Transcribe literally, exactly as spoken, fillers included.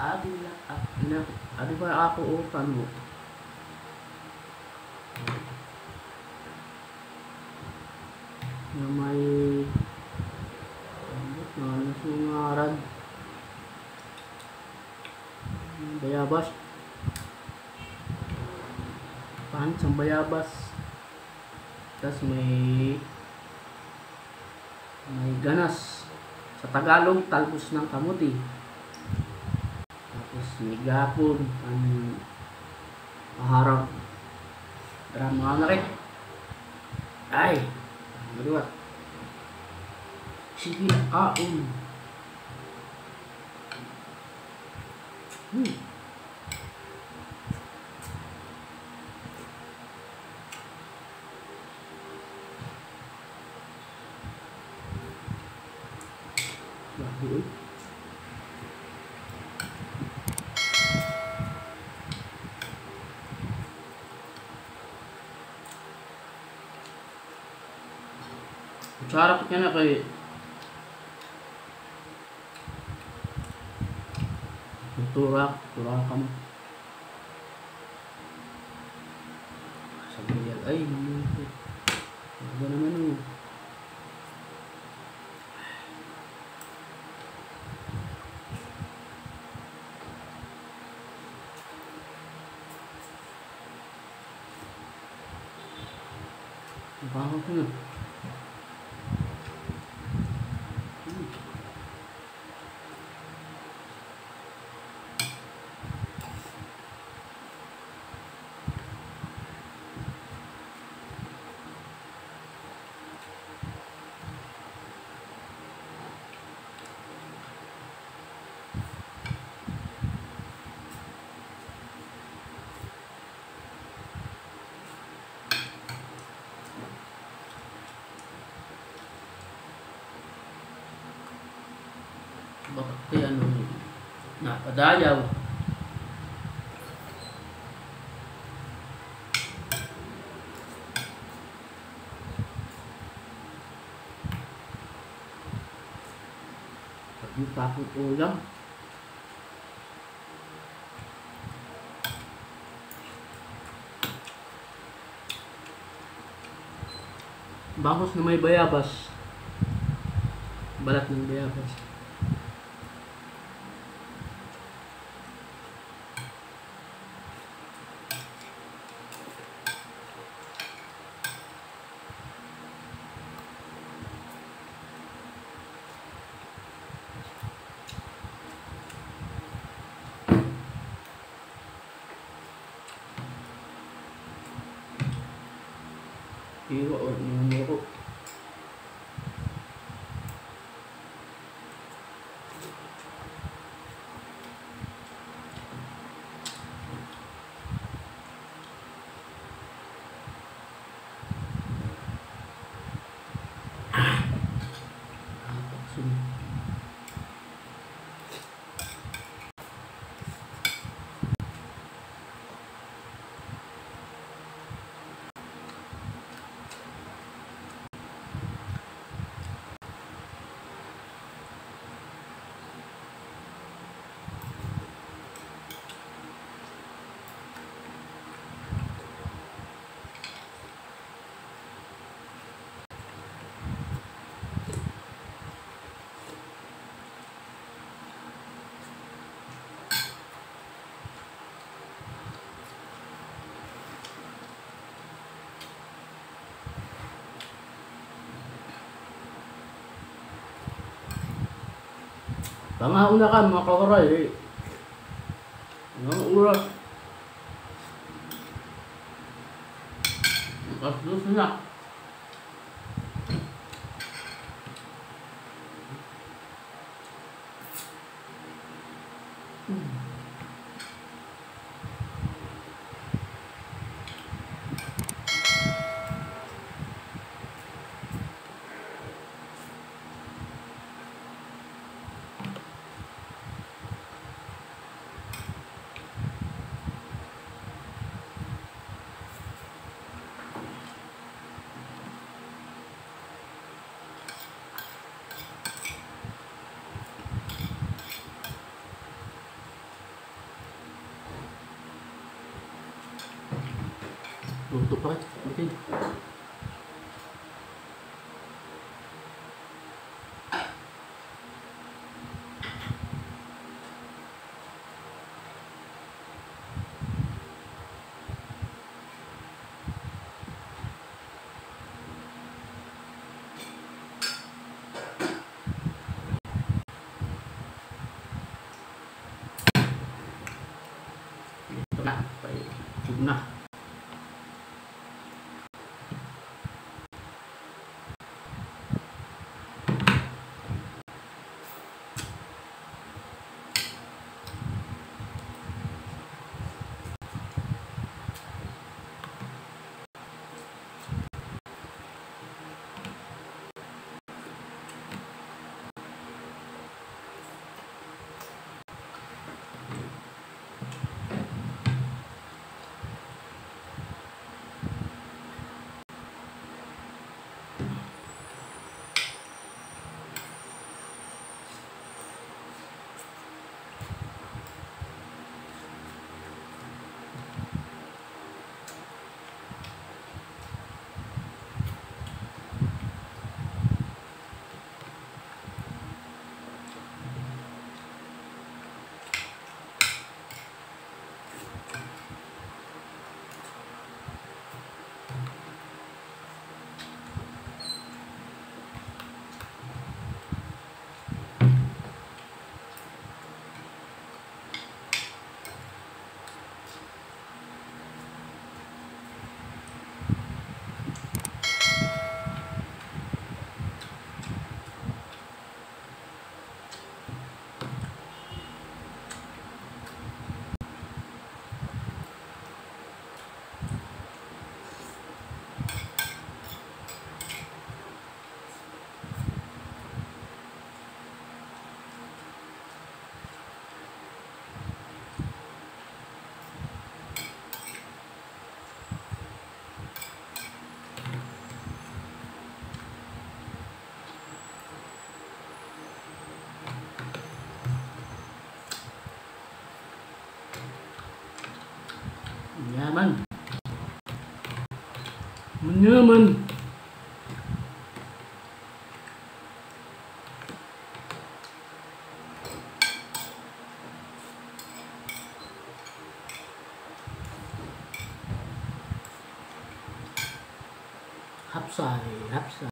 Adi la, ah, ina, adi ba ako o tano? Nga may, nga ano siya nga rad? Bayabas. Pan sa bayabas. Tas may, may ganas. Sa Tagalog, talbos ng kamote. Tapos may gapon, an maharag. Tara, mga anak eh. Ay! Maduwa. Sige, kaon. Hmm. Grabe, uy. Sarap niya na kay Tura, tura ka mo. Sabi niya, ay, naman ito. Ano naman o? Ang bango ko na. Hmm. Bakit kaya nung napadayaw? Pag yung tapos ulam. Bangus na may bayabas. Balat ng bayabas. Iwa o, namuro. Pangaon na ka, mga kawaray, eh. Anong oras? Alas dos na. Luto pa, eh. Okay. Ito na, paikog na. Yaman. Yaman. Hapsay, hapsay.